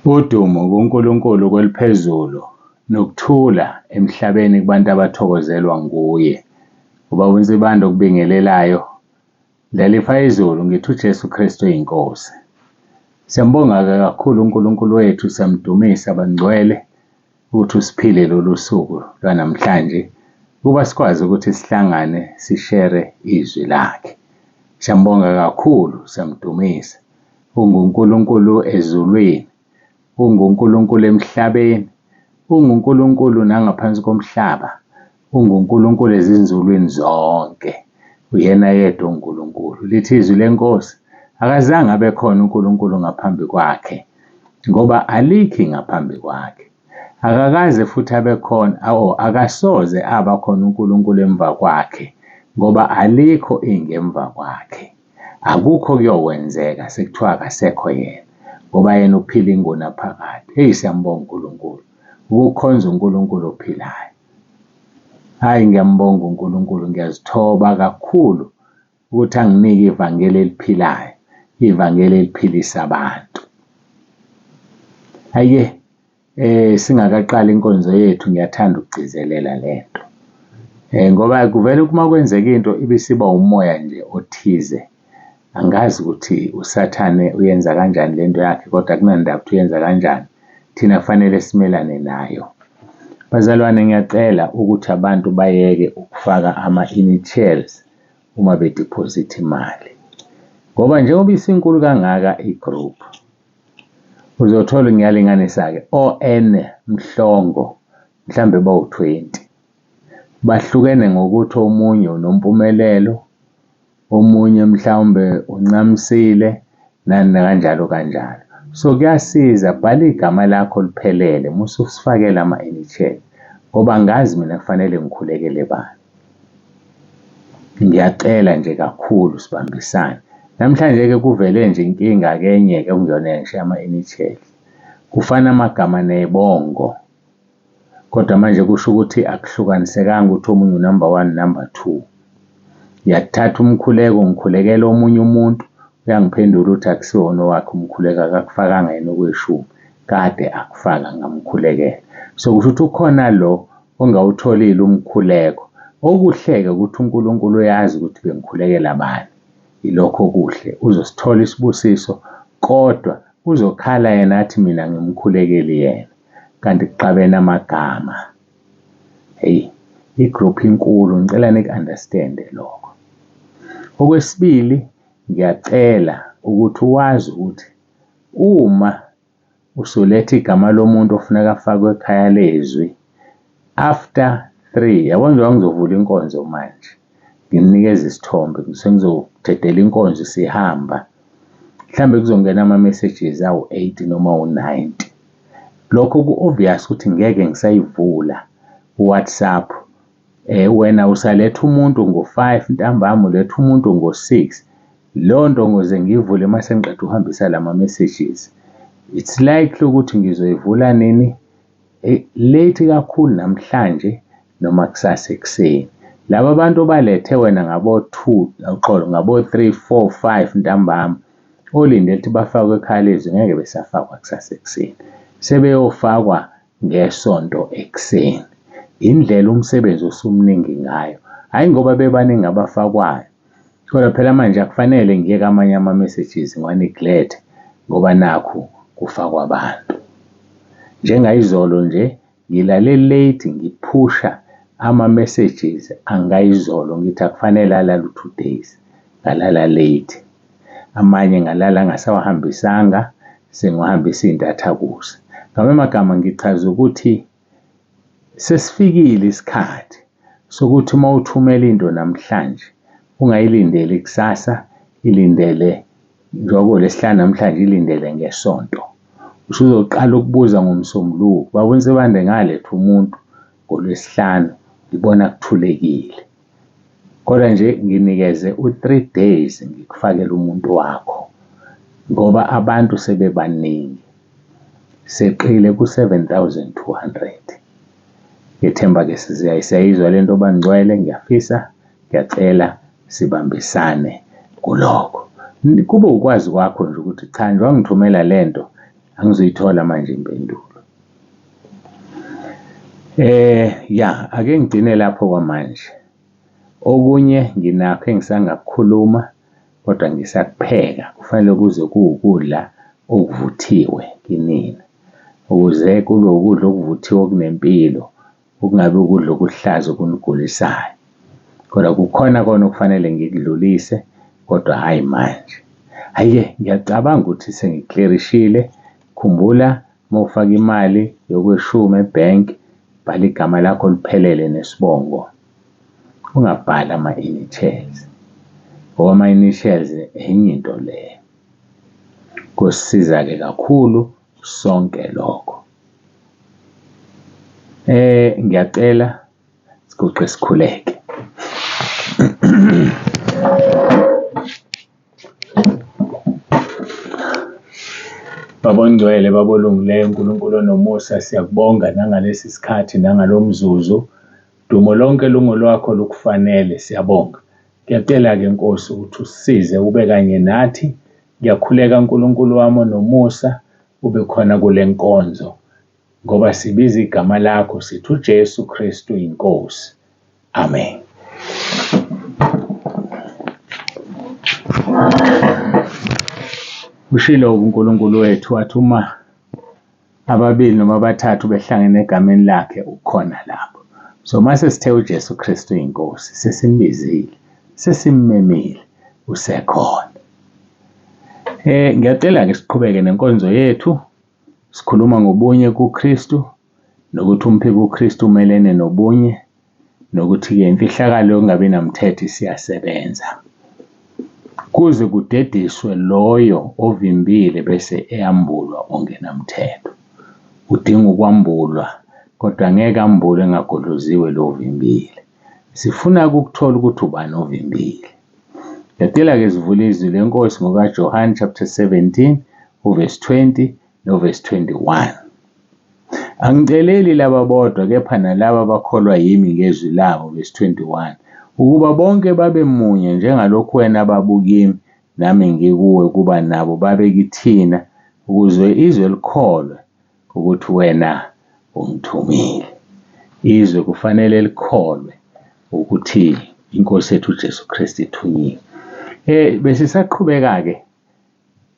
Udumo kuNkulunkulu kweliphezulu nokuthula emhlabeni kubantu abathokozelwa nguye. Ubaba uNsibande okubingelelayo, Ndlalifa yezulu, ngithi uJesu Kristu uyinkosi. Siyambonga-ke kakhulu uNkulunkulu wethu, siyamdumisa bangcwele ukuthi usiphile lolu suku lwanamhlanje ukuba sikwazi ukuthi sihlangane sishere izwi lakhe. Siyambonga kakhulu, siyamdumisa. UnguNkulunkulu ezulwini, unguNkulunkulu emhlabeni, unguNkulunkulu nangaphansi komhlaba, unguNkulunkulu ezinzulwini zonke. Uyena yedwa uNkulunkulu. Lithi izwi lenkosi, akazange abe khona uNkulunkulu ngaphambi kwakhe, ngoba alikho ngaphambi kwakhe. Akakaze futhi abe khona, akasoze aba khona uNkulunkulu emva kwakhe, ngoba alikho ingemva kwakhe. Akukho kuyokwenzeka sekuthiwa akasekho yena, ngoba yena uphila ingunaphakade. Hey, siyambonga uNkulunkulu, ukukhonza uNkulunkulu ophilayo. Hhayi, ngiyambonga uNkulunkulu, ngiyazithoba kakhulu ukuthi anginike ivangeli eliphilayo, ivangeli eliphilisa abantu. Hhayi-ke singakaqali inkonzo yethu ngiyathanda ukugcizelela lento. Ngoba kuvele uma kwenzeka into ibisiba umoya nje othize. Angazi ukuthi uSathane uyenza kanjani lento yakhe, kodwa akunandaba ukuthi uyenza kanjani, thina kufanele simelane nayo. Bazalwane, ngiyacela ukuthi abantu bayeke ukufaka ama-initials uma bediphozitha imali, ngoba njengoba isinkulu kangaka i-group, uzothola ngiyalinganisa-ke o-N Mhlongo mhlambe bawu-20, bahlukene ngokuthi omunye uNompumelelo, omunye mhlawumbe uNcamisile, nani kanjalo kanjalo. So kuyasiza, bhala igama lakho liphelele musu usifakela ama-initial, ngoba angazi mina kufanele ngikhulekele bani. Ngiyacela nje kakhulu sibambisane. Namhlanje-ke kuvele nje inkinga-ke enye-ke okungiyona nje ama-initial. Kufana amagama nebongo, kodwa manje kusho ukuthi akuhlukanisekanga ukuthi omunye unumber 1 number 2. Ngiyakuthatha umkhuleko ngikhulekela omunye umuntu, uyangiphendula ukuthi akusiwona owakhe umkhuleko, akakufakanga yena okweshumi, kade akufaka ngamkhulekela. So kusho ukuthi ukhona lo ongawutholile umkhuleko. Okuhle-ke ukuthi uNkulunkulu uyazi ukuthi bengikhulekela bani, ilokho okuhle, uzosithola isibusiso, kodwa uzokhala yena athi mina ngimkhulekeli yena, kanti kuxabene amagama. Hey, i-group inkulu, ngicela niku-understand-e lokho. Okwesibili, ngiyacela ukuthi wazi ukuthi uma usuletha igama lomuntu ofuneka afakwe ekhaya lezwi after 3, yabo njengoba ngizovula inkonzo manje, nginikeza isithombe, sengizodedela inkonzo isihamba, mhlambe kuzongena ama-messages awu-8 noma awu-90. Lokho ku-obvious ukuthi ngeke ngisayivula uWhatsApp. Wena usaletha umuntu ngo-5 ntambama, uletha umuntu ngo-6. Leyo nto ngoze ngiyivule mase ngiqeda ukuhambisa lama messages. It's likely ukuthi ngizoyivula nini? Late kakhulu namhlanje noma kusasa ekuseni. Laba bantu obalethe wena ngabo-2, uxolo, ngabo-3, 4, 5 ntambama, olindele ukuthi bafakwe ekhaya lezwi, ngeke besafakwa kusasa ekuseni. Sebeyofakwa ngesonto ekuseni. Indlela umsebenzi osumningi ngayo, hhayi ngoba bebaningi abafakwayo, kodwa phela manje akufanele ngiyeke amanye ama-messages ngiwa-neglect ngoba nakhu kufakwa abantu. Njengayizolo nje ngilale late ngiphusha ama-messages angayizolo, ngithi akufanele alale u-2 days, ngalala late. Amanye ngalala ngasawahambisanga, sengiwahambisa iy'ntathakusa. Ngamanye amagama ngichaza ukuthi sesifikile isikhathi sokuthi uma uthumela into namhlanje ungayilindeli kusasa, ilindele njengoba uLwesihlanu namhlanje, ilindele ngesonto. Usuzoqala ukubuza ngoMsombuluko, baba uNsibande ngaletha umuntu ngoLwesihlanu ngibona kuthulekile. Kodwa nje nginikeze u-3 days ngikufakele umuntu wakho, ngoba abantu sebebaningi, seqile ku-7200. Ngethemba-ke siyayizwa lento bangcwele, ngiyafisa, ngiyacela sibambisane kulokho. Kube ukwazi kwakho nje ukuthi cha njengoba ngithumela lento, Angizuyithola manje impendulo. Ya, ake ngigcine lapho kwamanje. Okunye nginakho engisangakukhuluma kodwa ngisakupheka, kufanele kuze kuwukudla okuvuthiwe kinina, ukuze kube ukudla okuvuthiwe okunempilo, okungabi ukudla okuhlaza okunigulisayo. Kodwa kukhona kona okufanele ngikudlulise kodwa hhayi manje. Hhayi-ke ngiyacabanga ukuthi sengiklerishile. Khumbula uma ufaka imali yokweshumi ebhenki, bhala igama lakho liphelele nesibongo, ungabhali ama-initials ngoba ama-initials enye into leyo. Kosisiza-ke kakhulu sonke lokho. Ngiyacela siguqe sikhuleke. Baba ongcwele, Baba olungileyo, uNkulunkulu onomusa, siyakubonga nangalesi sikhathi nangalo mzuzu. Dumo lonke lungolwakho lukufanele, siyabonga. Ngiyacela-ke Nkosi ukuthi usisize ube kanye nathi. Ngiyakhuleka uNkulunkulu wami onomusa ube khona kule nkonzo ngoba sibiza igama lakho sithi uJesu Kristu inkosi. Amen. Ushilo uNkulunkulu wethu wathi uma ababili noma abathathu behlangene egameni lakhe ukhona lapho. So mase sithe uJesu Kristu inkosi sesimbizile, sesimmemile, usekhona. Ngiyacela ke siqhubeke nenkonzo yethu. Sikhuluma ngobunye kuKristu nokuthi umphiko uKristu umelene nobunye nokuthi-ke imfihlakalo yokungabi namthetho isiyasebenza kuze kudediswe loyo ovimbile bese eyambulwa ongenamthetho. Udinga ukwambulwa kodwa ngeke ambulwe engagodloziwe lo ovimbile. Sifuna ukuthola ukuthi ubani ovimbile. Ngiyacela-ke sivule izwi lenkosi ngokaJohane chapter 17 uverse 20 noverse 21. Angiceleli laba bodwa kepha nalaba abakholwa yimi ngezwi labo, verse 21, ukuba bonke babe munye njengalokhu wena Baba ukimi nami ngikuwe, kuba nabo babe kithina, ukuze izwe likholwe ukuthi wena ungithumile. Izwe kufanele likholwe ukuthi inkosi yethu uJesu Kristu ithunyiwe. Besisaqhubeka-ke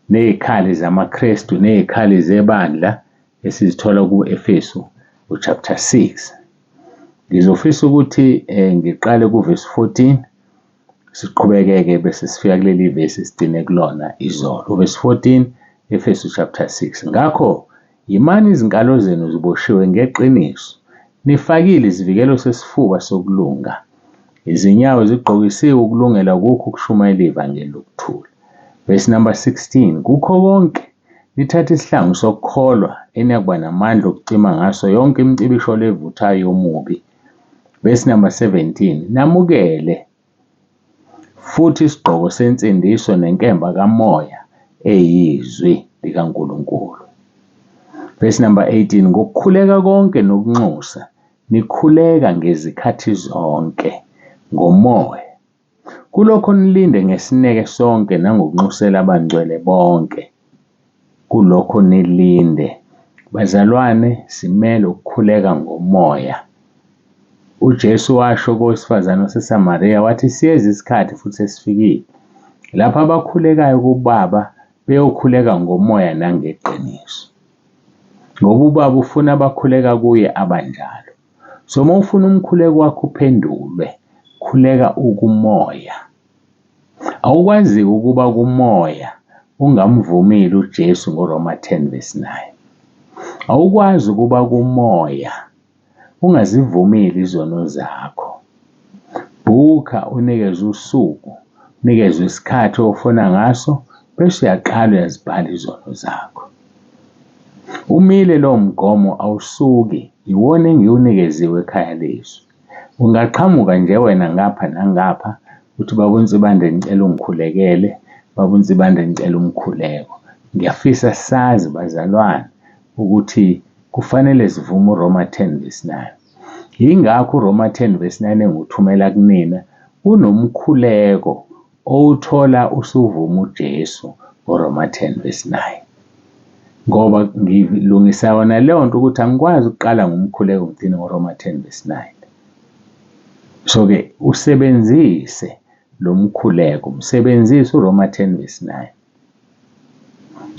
nezikhali zamaKristu nezikhali zebandla esizithola ku-Efesu uchapter 6. Ngizofisa ukuthi ngiqale kuverse 14 siqhubekeke bese sifika kuleli vesi sigcine kulona izolo. Uverse 14 Efesu chapter 6. Ngakho yimani izinkalo zenu ziboshiwe ngeqiniso, nifakile isivikelo sesifuba sokulunga, izinyawo zigqokisiwe ukulungela kukho ukushumayela ivangeli lokuthula. Verse number 16 kukho konke nithathe isihlangu sokukholwa eniyakuba namandla okucima ngaso yonke imicibisholo evuthayo yomubi. Verse number 17 namukele futhi isigqoko sensindiso nenkemba kamoya eyizwi likaNkulunkulu. Verse number 18 ngokukhuleka konke nokunxusa nikhuleka ngezikhathi zonke ngomoya. Kulokho nilinde ngesineke sonke nangokunxusela abangcwele bonke. Kulokho nilinde. Bazalwane, simele ukukhuleka ngomoya. uJesu washo kowesifazane waseSamariya wathi siyeza isikhathi futhi sesifikile lapho abakhulekayo kuBaba beyokhuleka ngomoya nangeqiniso. Ngoba uBaba ufuna abakhuleka kuye abanjalo. So uma ufuna umkhuleko wakho uphendulwe, khuleka ukumoya. Awukwazi ukuba kumoya ungamvumile uJesu ngoRoma 10 verse 9. Awukwazi ukuba kumoya ungazivumile izono zakho. Bhukha unikeze usuku, unikezwe isikhathi ofuna ngaso bese uyaqala uyazibhala izono zakho. Umile lowo mgomo awusuki, iwona engiwunikeziwe ekhaya lezwi. Ungaqhamuka nje wena ngapha nangapha uthi baba uNsibande ngicela ungikhulekele, baba uNsibande ngicela umkhuleko. Ngiyafisa sazi bazalwane ukuthi kufanele sivume uRoma 10 verse 9. Yingakho uRoma 10 verse 9 engiwuthumela kunina unomkhuleko owuthola usuvuma uJesu ngoRoma 10 verse 9. Ngoba ngilungisa yona leyo nto ukuthi angikwazi ukuqala ngomkhuleko ngigcine ngoRoma 10 verse 9. So-ke usebenzise lo mkhuleko, msebenzise uRoma 10 verse 9.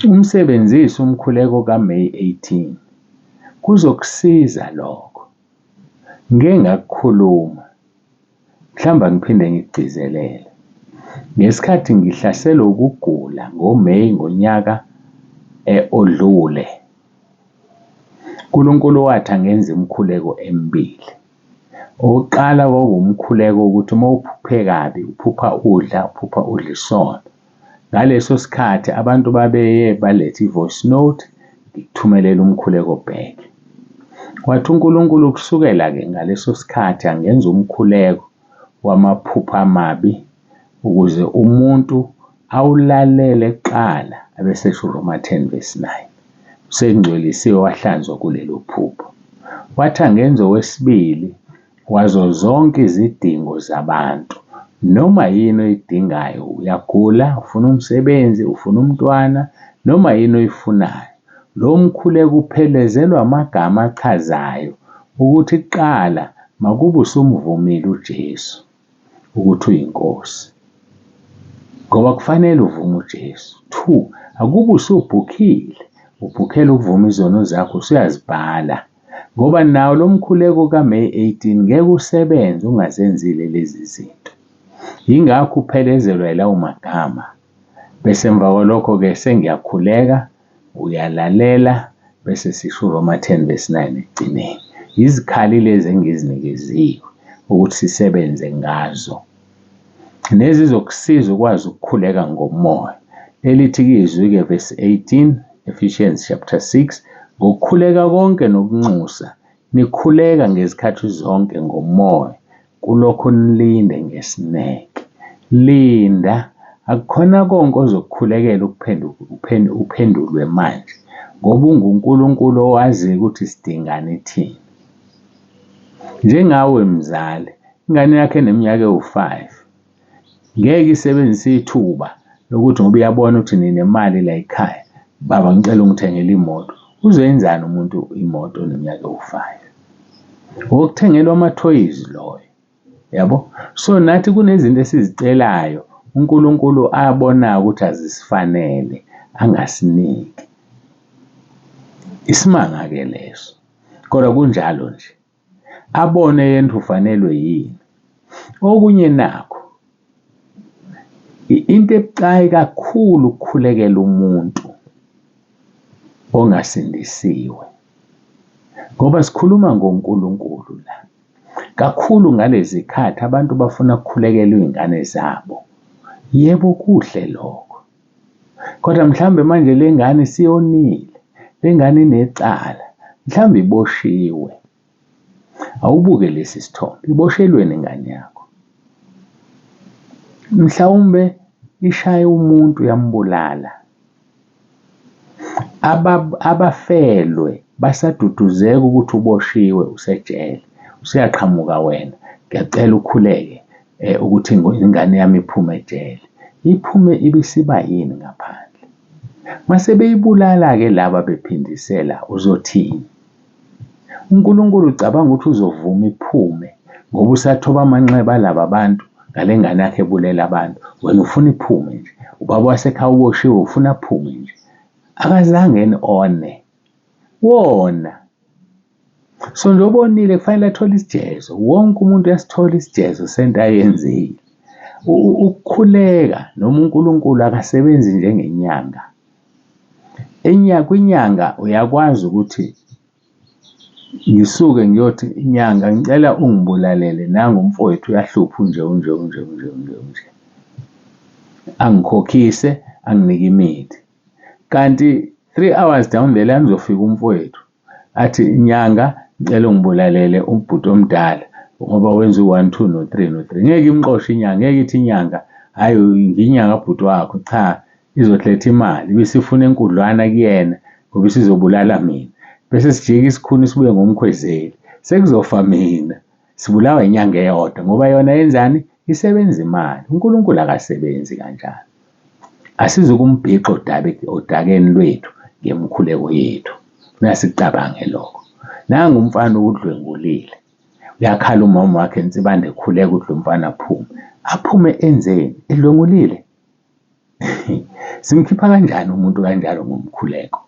Umsebenzise umkhuleko kaMay 18. Kuzokusiza lokho. Ngike ngakukhuluma, mhlawumbe angiphinde ngikugcizelele. Ngesikhathi ngihlaselwa ukugula ngoMay ngonyaka odlule, uNkulunkulu wathi angenze imikhuleko emibili. Owokuqala kwakuwumkhuleko wokuthi uma uphuphe kabi, uphupha udla, uphupha udla isono. Ngaleso sikhathi abantu babeye balethe i-voice note, ngikuthumelele umkhuleko back. Wathi uNkulunkulu kusukela-ke ngaleso sikhathi angenza umkhuleko wamaphupho amabi ukuze umuntu awulalele kuqala abesesho uRoma 10 verse 9. Usengcwelisiwe wahlanzwa kulelo phupho. Wathi angenza owesibili wazo zonke izidingo zabantu. Noma yini oyidingayo, uyagula, ufuna umsebenzi, ufuna umntwana, noma yini oyifunayo. Lo mkhuleko uphelezelwa amagama achazayo ukuthi kuqala makube usumvumile uJesu ukuthi uyiNkosi. Ngoba kufanele uvume uJesu. 2, akube usubhukhile, ubhukhela ukuvuma izono zakho usuyazibhala. Ngoba nawo lo mkhuleko kaMay 18 ngeke usebenze ungazenzile lezi zinto. Yingakho uphelezelwa yilawo magama. Bese emva kwalokho-ke sengiyakhuleka, uyalalela, bese sisho uRoma 10 verse 9 ekugcineni. Izikhali lezi engizinikeziwe ukuthi sisebenze ngazo. Nezizokusiza ukwazi ukukhuleka ngomoya. Elithi-ke izwi-ke verse 18, Ephesians chapter 6, ngokukhuleka konke nokunxusa, nikhuleka ngezikhathi zonke ngomoya, kulokho nilinde ngesineke. Linda, akukhona konke ozokukhulekela uphendulwe manje, ngoba unguNkulunkulu owaziyo ukuthi sidingani thina. Njengawe mzali, ingane yakho eneminyaka ewu-5 ngeke isebenzise ithuba lokuthi ngoba iyabona ukuthi ninemali la ekhaya, baba ngicela ungithengele imoto. Uzoyenzani umuntu imoto oneminyaka ewu-5? Wokuthengelwa amathoyizi loyo. Yabo? So nathi kunezinto esizicelayo uNkulunkulu abonayo ukuthi azisifanele angasiniki. Isimanga-ke leso. Kodwa kunjalo nje. Abone yena ukuthi ufanelwe yini. Okunye nakho, into ebucayi kakhulu ukukhulekela umuntu ongasindisiwe. Ngoba sikhuluma ngoNkulunkulu la. Kakhulu ngalezi khathi abantu bafuna ukukhulekelwa iy'ngane zabo. Yebo kuhle lokho. Kodwa mhlawumbe manje le ngane isiyonile, le ngane inecala, mhlawumbe iboshiwe. Awubuke lesi sithombe, iboshelweni ingane yakho? Mhlawumbe ishaye umuntu yambulala. Abafelwe basaduduzeka ukuthi uboshiwe usejele, usuyaqhamuka wena, ngiyacela ukhuleke ukuthi ingane yami iphume ejele. Iphume ibisiba yini ngaphandle? Mase beyibulala-ke laba bephindisela uzothini? UNkulunkulu ucabanga ukuthi uzovuma iphume ngoba usathoba amanxeba alaba bantu ngale ngane yakhe ebulela abantu. Wena ufuna iphume nje. Ubaba wasekhaya uboshiwe ufuna aphume nje. Akazange yini one. Wona. So njengoba onile kufanele athole isijezo. Wonke umuntu uyasithola isijezo sento ayenzile. Ukukhuleka noma uNkulunkulu akasebenzi njengenyanga. Kwinyanga uyakwazi ukuthi ngisuke ngiyothi nyanga ngicela ungibulalele nangu umfowethu uyahlupha unje unje unje unje unje unje. Angikhokhise anginike imithi. Kanti 3 hours down the line uzofika umfowethu athi nyanga ngicela ungibulalele ubhuti omdala ngoba wenza u-1 2 no-3 no-3. Ngeke imxoshe inyanga, ngeke ithi inyanga hhayi nginyanga bhuti wakho, cha izoletha imali ibisifuna enkudlwana kuyena ngoba isizobulala mina. Bese sijika isikhuni sibuye ngomkhwezeli, sekuzofa mina. Sibulawa inyanga eyodwa ngoba yona yenzani? Isebenza imali. uNkulunkulu akasebenzi kanjalo. Asizukumbhixa odakeni lwethu ngemikhuleko yethu. Funeka sikucabange lokho. Nangu umfana udlwengulile. Uyakhala umama wakhe Nsibande ekhuleka ukuthi lo mfana aphume. Aphume enzeni? Edlwengulile. Simkhipha kanjani umuntu kanjalo ngomkhuleko?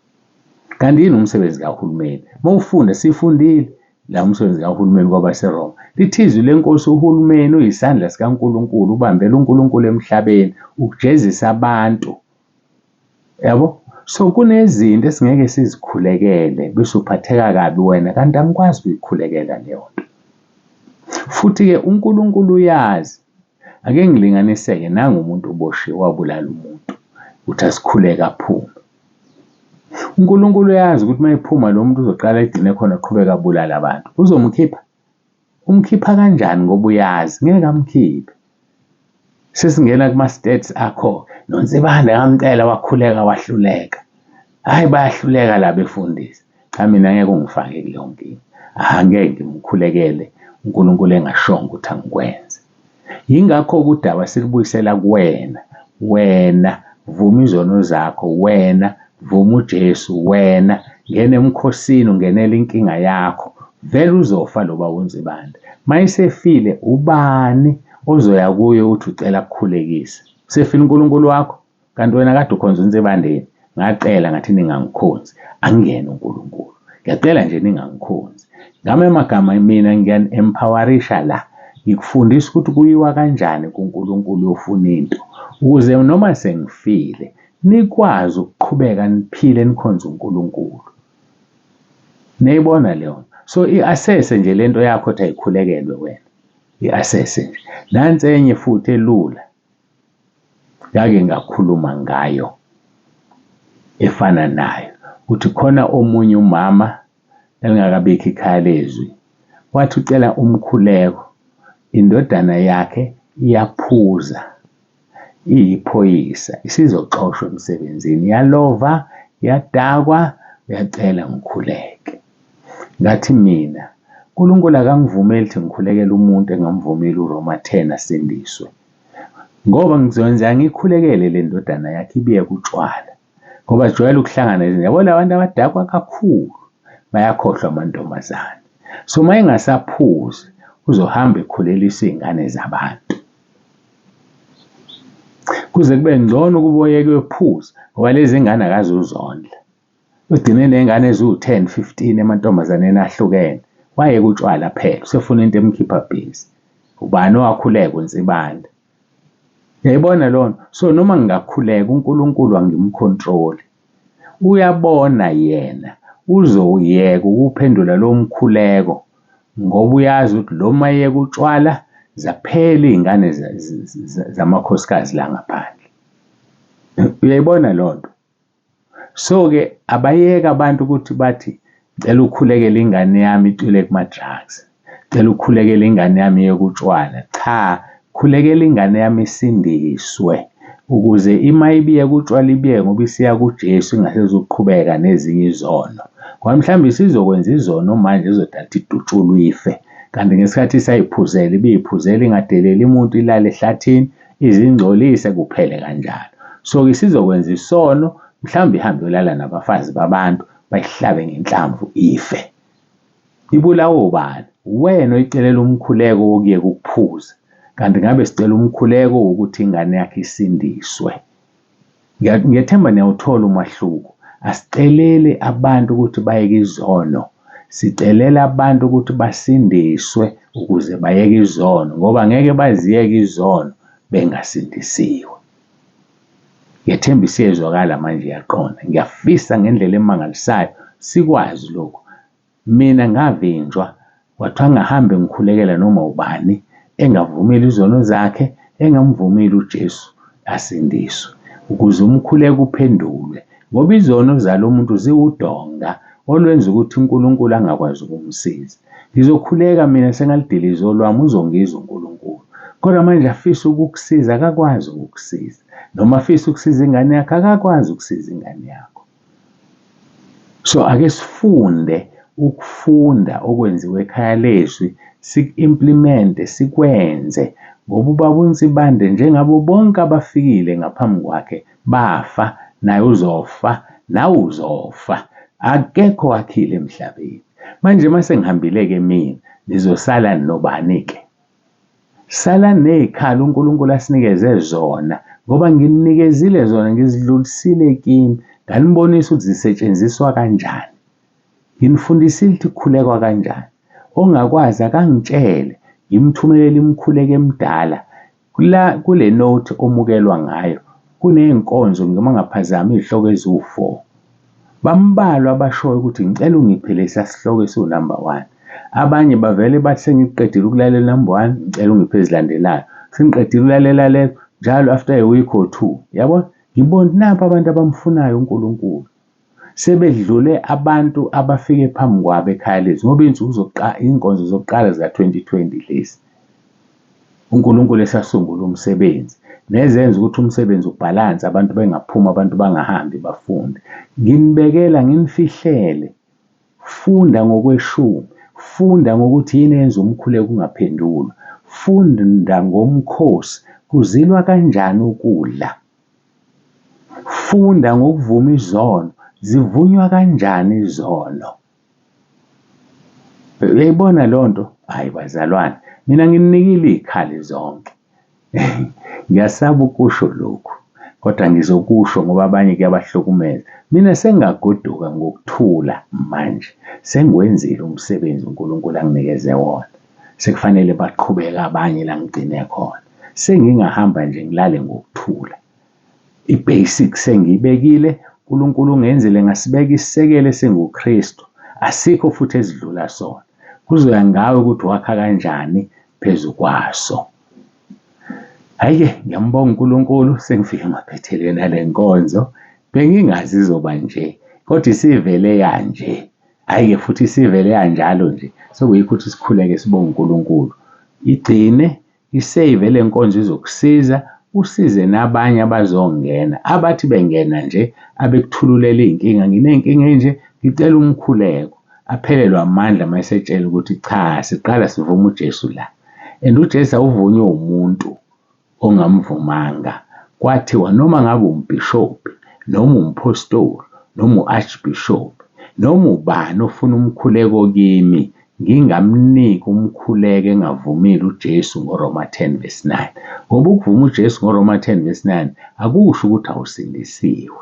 Kanti yini umsebenzi kahulumeni? Mawufunda sifundile la umsebenzi kahulumeni kwabaseRoma. Lithi izwi lenkosi uhulumeni uyisandla sikaNkulunkulu, ubambela uNkulunkulu emhlabeni, ukujezisa abantu. Yabo? So kunezinto esingeke sizikhulekele bese uphatheka kabi wena kanti angikwazi ukuyikhulekela leyo nto. Futhi-ke uNkulunkulu uyazi. Ake ngilinganiseke nangu umuntu uboshiwe wabulala umuntu uthi asikhuleke aphume. UNkulunkulu uyazi ukuthi uma ephuma lo muntu uzoqala egcine khona aqhubeke abulale abantu. Uzomkhipha? Umkhipha kanjani ngoba uyazi ngeke amkhiphe. Sesingena kuma-stats akho noNsibande ngamcela wakhuleka wahluleka. Hhayi bayahluleka la befundisi. Cha mina ngeke ungifake kuleyo nkinga. Angeke ngimkhulekele uNkulunkulu engashongo ukuthi angikwenze. Yingakho udaba silubuyisela kuwena. Wena vuma izono zakho, wena vuma uJesu, wena ngena emkhosini ungenele inkinga yakho. Vele uzofa lo baba uNsibande. Mayesefile ubani ozoya kuye uthi ucela akukhulekise? Usefile uNkulunkulu wakho? Kanti wena kade ukhonza uNsibandeni? Ngacela ngathi ningangikhonzi, angiyena uNkulunkulu. Ngiyacela nje ningangikhonzi. Ngamanye amagama mina ngiyani-empowerisha la. Ngikufundisa ukuthi kuyiwa kanjani kuNkulunkulu uyofuna into. Ukuze noma sengifile nikwazi ukuqhubeka niphile nikhonze uNkulunkulu. Niyayibona leyo nto? So i-assess nje lento yakho ukuthi ayikhulekelwe wena. I-assess nje. Nansi enye futhi elula. Ngake ngakhuluma ngayo efana nayo ukuthi khona omunye umama elingakabikho ikhaya lezwi wathi ucela umkhuleko indodana yakhe iyaphuza iyiphoyisa isizoxoshwa emsebenzini iyalova iyadakwa uyacela ngikhuleke. Ngathi mina uNkulunkulu akangivumeli ukuthi ngikhulekele umuntu engamvumeli uRoma 10 asindiswe. Ngoba ngizokwenza ngikhulekele le ndodana yakhe ibiyeke utshwala. Ngoba jwayele ukuhlangana yabo la bantu abadakwa kakhulu bayakhohlwa amantombazane. So uma engasaphuzi uzohamba ekhulelisa iy'ngane zabantu. Kuze kube ngcono ukuba oyeke uyophuza ngoba lezi ngane akazuzondla. Ugcine eney'ngane eziwu-10, 15 emantombazaneni ahlukene. Wayeka utshwala phela, usefuna into emkhipha busy. Ubani owakhuleka uNsibande? Uyayibona leyo nto? So noma ngingakhuleka uNkulunkulu angimkhontroli. Uyabona yena, uzowuyeka ukuwuphendula lowo mkhuleko ngoba uyazi ukuthi lo mayeka utshwala zaphela iy'ngane zamakhosikazi la ngaphandle. Uyayibona leyo nto? So-ke abayeke abantu ukuthi bathi ngicela ukhulekele ingane yami icwile kuma-drugs, ngicela ukhulekele ingane yami iyeke utshwala. Cha, khulekela ingane yami isindiswe ukuze ima ibiyeka utshwala ibiyeke ngoba isiya kuJesu ingasezukuqhubeka nezinye izono. Ngoba mhlawumbe isizokwenza izono manje ezodala ukuthi idutshulwe ife. Kanti ngesikhathi isayiphuzela ibiyiphuzela ingadeleli muntu ilale ehlathini izingcolise kuphele kanjalo. So isizokwenza isono mhlawumbe ihambe yolala nabafazi babantu bayihlabe ngenhlamvu ife. Ibulawa ubani? Uwena oyicelela umkhuleko wokuyeka ukuphuza. Kanti ngabe sicela umkhuleko wokuthi ingane yakhe isindiswe. Ngiyethemba niyawuthola umahluko. Asiceleli abantu ukuthi bayeke izono. Sicelela abantu ukuthi basindiswe ukuze bayeke izono ngoba ngeke baziyeke izono bengasindisiwe. Ngiyethemba isiyezwakala manje iyaqonda. Ngiyafisa ngendlela emangalisayo sikwazi lokhu. Mina ngavinjwa kwathiwa ngingahambe ngikhulekela noma ubani engavumile izono zakhe, engamvumile uJesu asindiswe ukuze umkhuleko uphendulwe ngoba izono zalo muntu ziwudonga olwenza ukuthi uNkulunkulu angakwazi ukumsiza. Ngizokhuleka mina sengalidiliza olwami uzongizwa uNkulunkulu. Kodwa manje afisa ukukusiza akakwazi ukukusiza. Noma afisa ukusiza ingane yakhe akakwazi ukusiza ingane yakho. So ake sifunde ukufunda okwenziwe ekhaya lezwi siku-implemente sikwenze ngoba ubaba uNsibande njengabo bonke abafikile ngaphambi kwakhe bafa naye uzofa Nawe uzofa. Akekho wakhile emhlabeni. Manje uma sengihambile-ke mina, nizosala nobani-ke? Sala ney'khala uNkulunkulu asinikeze zona ngoba ngininikezile zona ngizidlulisile kini nganibonisa ukuthi zisetshenziswa kanjani. Nginifundisile ukuthi kukhulekwa kanjani. Ongakwazi akangitshele ngimthumelele imikhuleko emidala. Kula kule note omukelwa ngayo kuney'nkonzo noma ngaphazami iy'hloko eziwu-4. Bambalwa abashoyo ukuthi ngicela ungiphe lesa sihloko esiwu-number 1. Abanye bavele bathi sengiqedile ukulalela number 1, ngicela ungiphe ezilandelayo. Sengiqedile ukulalela leyo njalo after a week or two. Yabona? Ngibona nampa abantu abamfunayo uNkulunkulu. Sebedlule abantu abafike phambi kwabo ekhaya lethu ngoba iy'nsuku zokuqala iy'nkonzo zokuqala zika-2020 lezi. uNkulunkulu esasungula umsebenzi nezenza ukuthi umsebenzi ubhalanse abantu bengaphumi abantu bangahambi bafunde. Nginibekela nginifihlele funda ngokweshumi, funda ngokuthi yini eyenza umkhuleko ungaphendulwa, funda ngomkhosi, kuzilwa kanjani ukudla. Funda ngokuvuma izono, zivunywa kanjani izono? Uyayibona leyo nto? Hhayi bazalwane, mina ngininikile iy'khali zonke. Ngiyasaba ukusho lokhu, kodwa ngizokusho ngoba abanye kuyabahlukumeza. Mina sengagoduka ngokuthula manje, sengiwenzile umsebenzi uNkulunkulu anginikeze wona. Sekufanele baqhubeke abanye la ngigcine khona. Sengingahamba nje ngilale ngokuthula. I-basic sengiyibekile, uNkulunkulu ungenzile ngasibeka isisekelo esinguKristu. Asikho futhi esidlula sona. Kuzoya ngawe ukuthi wakha kanjani phezu kwaso. Hhayi-ke ngiyambonga uNkulunkulu sengifike emaphethelweni ale nkonzo. Bengingazi izoba nje kodwa isivele yanje. Hhayi-ke futhi isivele yanjalo nje. Sekuyikho ukuthi sikhuleke sibonge uNkulunkulu. Igcine isave le nkonzo izokusiza usize nabanye abazongena abathi bengena nje abekuthululela iy'nkinga nginey'nkinga enje ngicela umkhuleko aphelelwe amandla uma esetshela ukuthi cha siqala sivume uJesu la and uJesu awuvunywe umuntu ongamvumanga kwathiwa noma ngabe umbhishobhi noma umphostoli noma u-archbishop noma ubani ofuna umkhuleko kimi ngingamniki umkhuleko engavumile uJesu ngoRoma 10 verse 9. Ngoba ukuvuma uJesu ngoRoma 10 verse 9 akusho ukuthi awusindisiwe.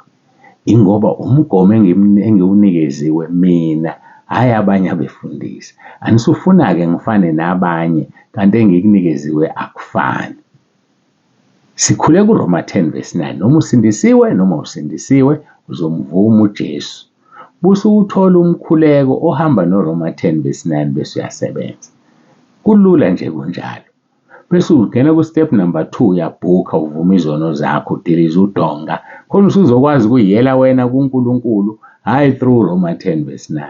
Ingoba umgomo engiwunikeziwe mina, hhayi abanye abefundisi. Anisufuna-ke ngifane nabanye kanti engikunikeziwe akufani. Sikhule kuRoma 10 verse 9 noma usindisiwe noma usindisiwe uzomvuma uJesu. Buse uwuthola umkhuleko ohamba noRoma 10 verse 9 bese uyasebenza. Kulula nje kunjalo. Bese ungena ku-step number 2 uyabhukha uvuma izono zakho udiliza udonga khona usuzokwazi ukuyiyela wena kuNkulunkulu hhayi through Roma 10 verse 9.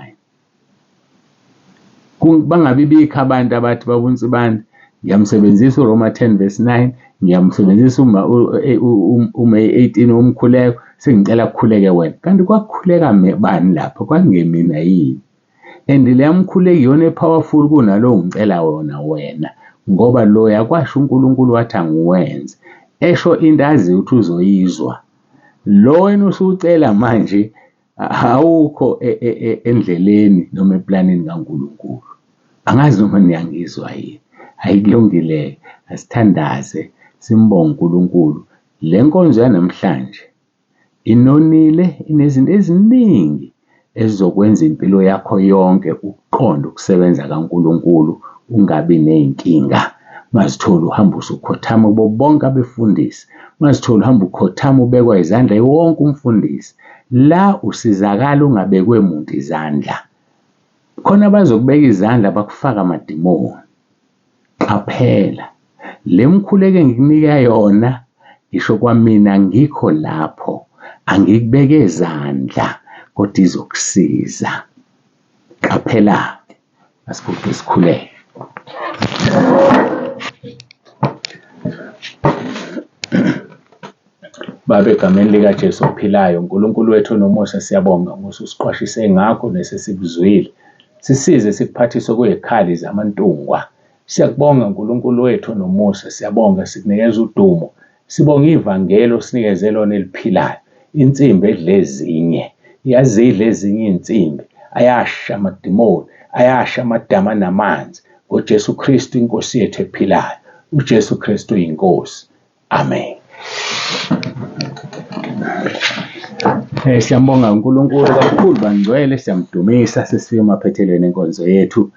Bangabi bikho abantu abathi baba uNsibande ngiyamsebenzisa uRoma 10 verse 9 ngiyamsebenzisa uMay 18 womkhuleko sengicela kukhuleke wena kanti kwakukhuleka bani lapho kwakungemina yini and leya mkhuleko iyona epowerful kunalowo ngicela wona wena ngoba loya kwasho uNkulunkulu wathi angiwenze esho into aziyo ukuthi uzoyizwa lo wena usucela manje awukho e, e, e, endleleni noma eplanini kaNkulunkulu. Angazi noma niyangizwa yini. Hayi kulungile, asithandaze simbonge uNkulunkulu. Le nkonzo yanamhlanje inonile, inezinto eziningi ezizokwenza impilo yakho yonke ukuqonda ukusebenza kaNkulunkulu ungabi ney'nkinga. Ungazitholi uhamba usukhothama kubo bonke abefundisi, ungazitholi uhamba ukhothama ubekwa izandla yiwonke umfundisi. La usizakala ungabekwe muntu izandla. Khona abazokubeka izandla bakufaka amadimoni. Qaphela, le mkhuleko engikunika yona ngisho kwamina ngikho lapho angikubeke zandla kodwa izokusiza. Qaphela-ke. Asiguqe sikhuleke. Baba, egameni likaJesu ophilayo, uNkulunkulu wethu onomusa, siyabonga ukuthi usiqwashise ngakho nesesikuzwile. Sisize sikuphathise okuyikhali zamantungwa. Siyakubonga uNkulunkulu wethu onomusa, siyabonga sikunikeza udumo. Sibonga ivangeli osinikeze lona eliphilayo, insimbi edla ezinye. Iyazidla ezinye iy'nsimbi, ayasha amadimoni, ayasha amadamu anamanzi ngoJesu Kristu inkosi yethu ephilayo. UJesu Kristu uyinkosi. Amen. Siyambonga uNkulunkulu kakhulu bangcwele, siyamdumisa sesifika emaphethelweni enkonzo yethu.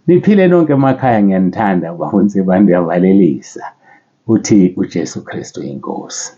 Niphile nonke emakhaya ngiyanithanda baba uNsibande uyavalelisa. Uthi uJesu Kristu inkosi.